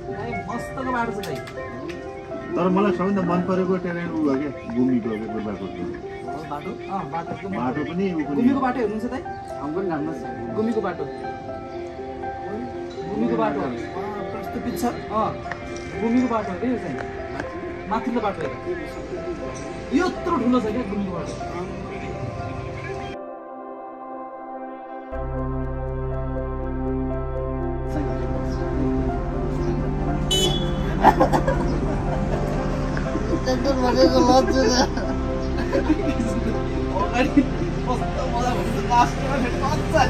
मस्तको बाटो छ दाइ तर मलाई सबैभन्दा मन परेको ट्रेन उ हो के गुमीको गोरुबथानको बाटो बाटो पनि गुमीको बाटो हेर्नुहुन्छ दाइ गुमीको बाटो कस्तो पिच छ गुमीको बाटो हो यो चाहिँ माथिल्लो बाटो हेर यत्रो ठुलो छ क्या गुमीको बाटो भनेको लज्जा अगाडि कस्तो मजा हुन्छ लास्टमा फेरि कच्चा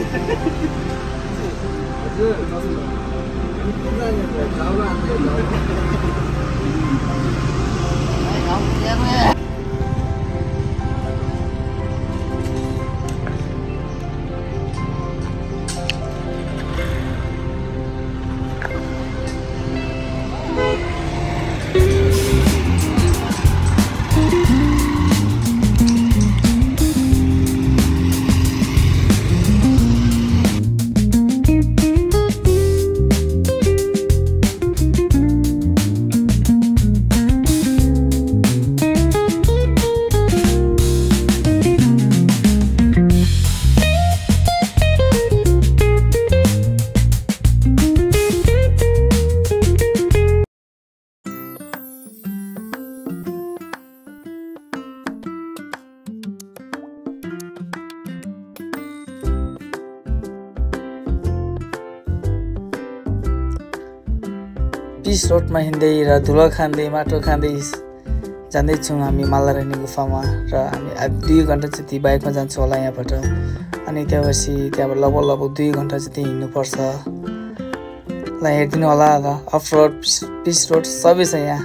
पिस रोडमा हिँड्दै र धुलो खाँदै माटो खाँदै जाँदैछौँ हामी मालारानी गुफामा र हामी 2 घन्टा जति बाइकमा जान्छौँ होला यहाँबाट अनि त्यसपछि त्यहाँबाट लगभग 2 घन्टा जति हिँड्नुपर्छ ल हेरिदिनु होला अफ रोड पिस रोड सबै छ यहाँ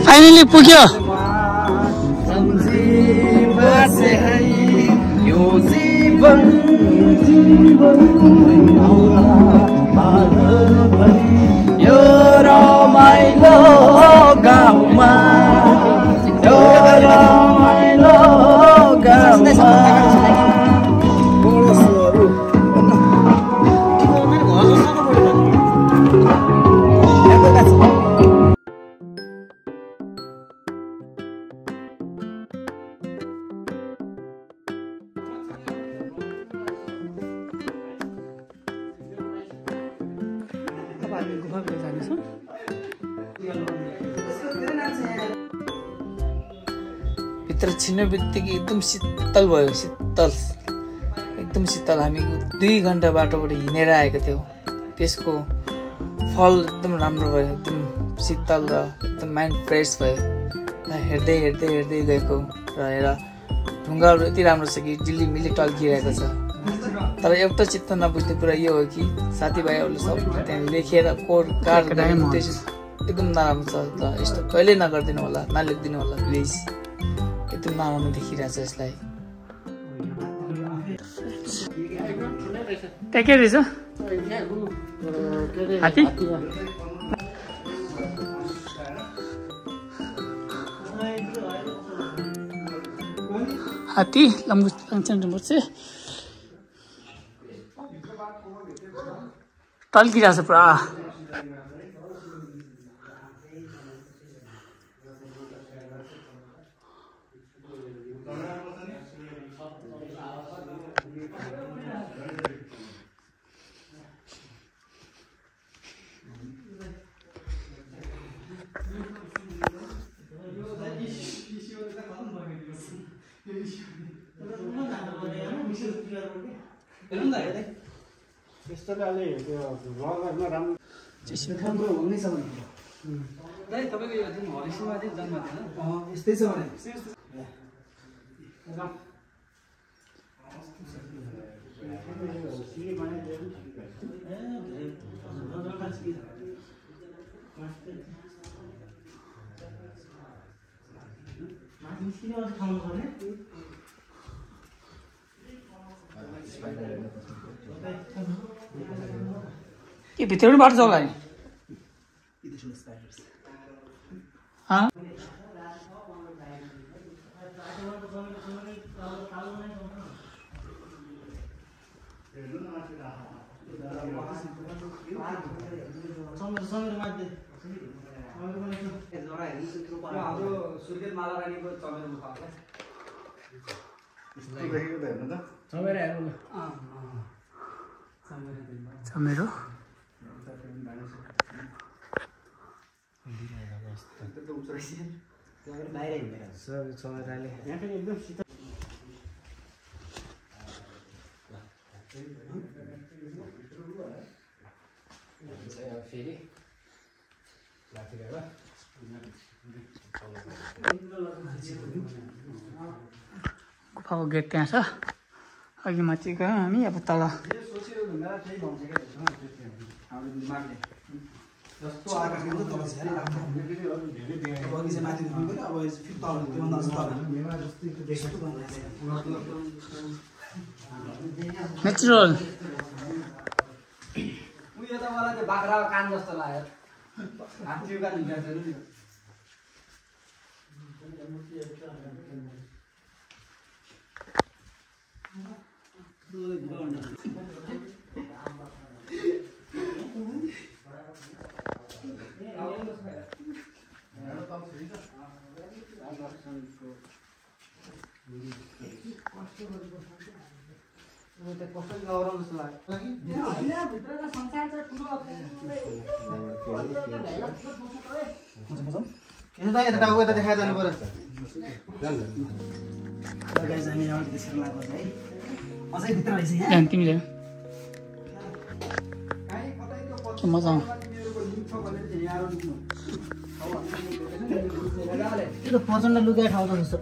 फाइनली पुग्यो यो रमाइलो गाउँमा यो रमाइलो गाउँमा भित्र छिर्ने बित्तिकै एकदम शीतल भयो एकदम शीतल हामी 2 घन्टा बाटोबाट हिँडेर आएको थियौँ त्यसको फल एकदम राम्रो भयो एकदम शीतल र एकदम माइन्ड फ्रेस भयो हेर्दै गएको र हेर ढुङ्गाहरू यति राम्रो छ कि डिल्ली टल्किरहेको छ तर एउटा चित्त नबुझ्ने कुरा यो हो कि साथीभाइहरूले सब त्यहाँ लेखेर काट एकदम नराम्रो छ ल यस्तो कहिले नगरिदिनु होला नलेखिदिनु होला प्लिज एकदम नराम्रो देखिरहेछ यसलाई त्यहाँ के रहेछ हात्ती हात्ती लामखुट्टे टल्किरहेछ पुरा। यस्तोले अलि त्यो भ्लगरमा राम्रो हुनेछ भने तपाईँको यो जुन हरिसिङमा चाहिँ जन्म थिएन यस्तै छ भने के भित्र पनि बाटो छ होला नि? चमेरो गुफाको गेट त्यहाँ छ। अघि माथि गयौँ हामी, अब तल नेचुरल बाख्रा कान जस्तो लाग्यो। हात्तीको कान हिँड्छ नि। तिमीले मजा त्यो प्रचण्ड लुगाइ ठाउँ छ जस्तो।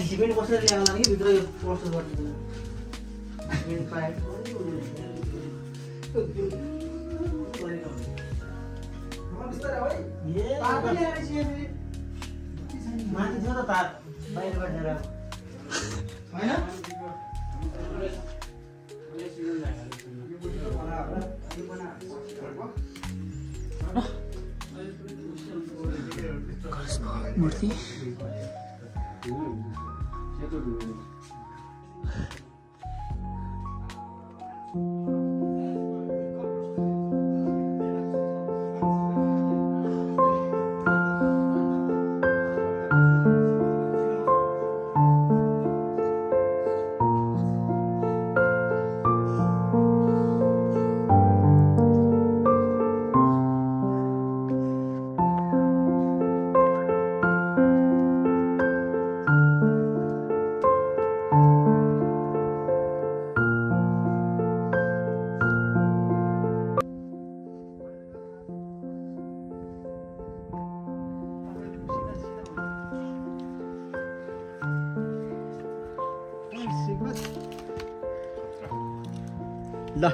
सिमेन्ट बसेर ल्याउन कि भित्र यो पर्छ गर्नु माथि छ त तार बाहिरबाट हेर होइन। मूर्ति ल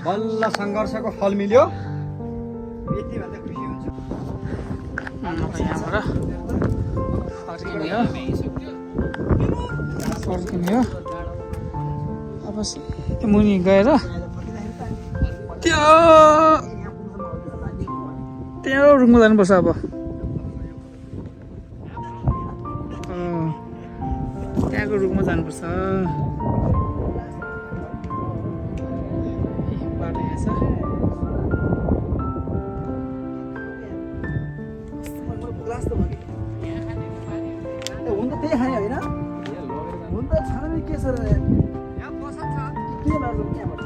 बल्ल सङ्घर्षको फल मिल्यो। यति भन्दा खुसी हुन्छ। यहाँबाट फर्किने हो। अब मुनि गएर त्यो त्यो रुममा जानुपर्छ अब त्यहाँको रुममा जानुपर्छ बाटो यहाँ छ हुन त त्यही खाने होइन हुन त छाने के छ र यहाँ बसा छ के लाग्छ त्यहाँबाट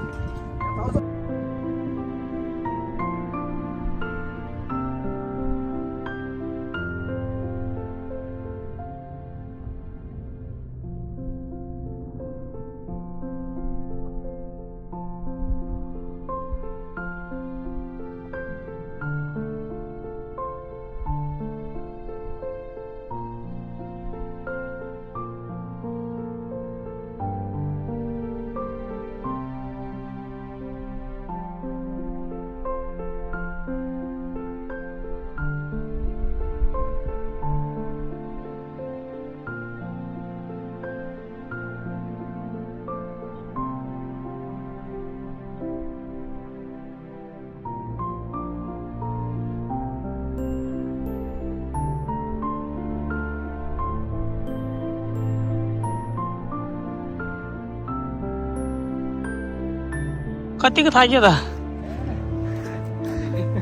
कतिको थाक्यो त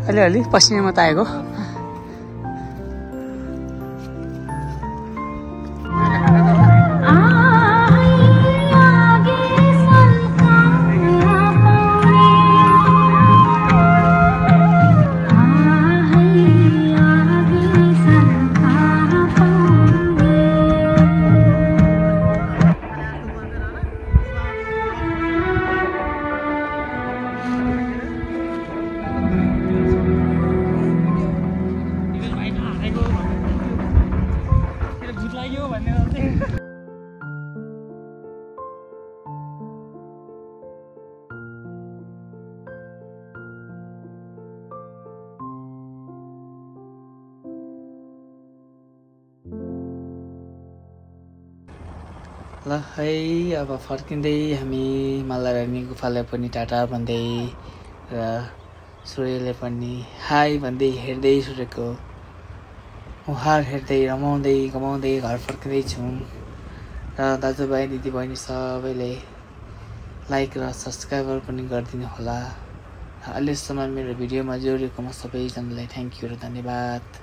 अलिअलि पसिनामा त आएको ल है अब फर्किँदै हामी मालारानी गुफालाई पनि टाटा भन्दै र सूर्यले पनि हाई भन्दै हेर्दै सूर्यको मुहार हेर्दै रमाउँदै गमाउँदै घर फर्किँदैछौँ र दाजुभाइ दिदीबहिनी सबैले लाइक र सब्सक्राइबर पनि गरिदिनु होला। अहिलेसम्म मेरो भिडियोमा जोडिएकोमा सबैजनालाई थ्याङ्क यू र धन्यवाद।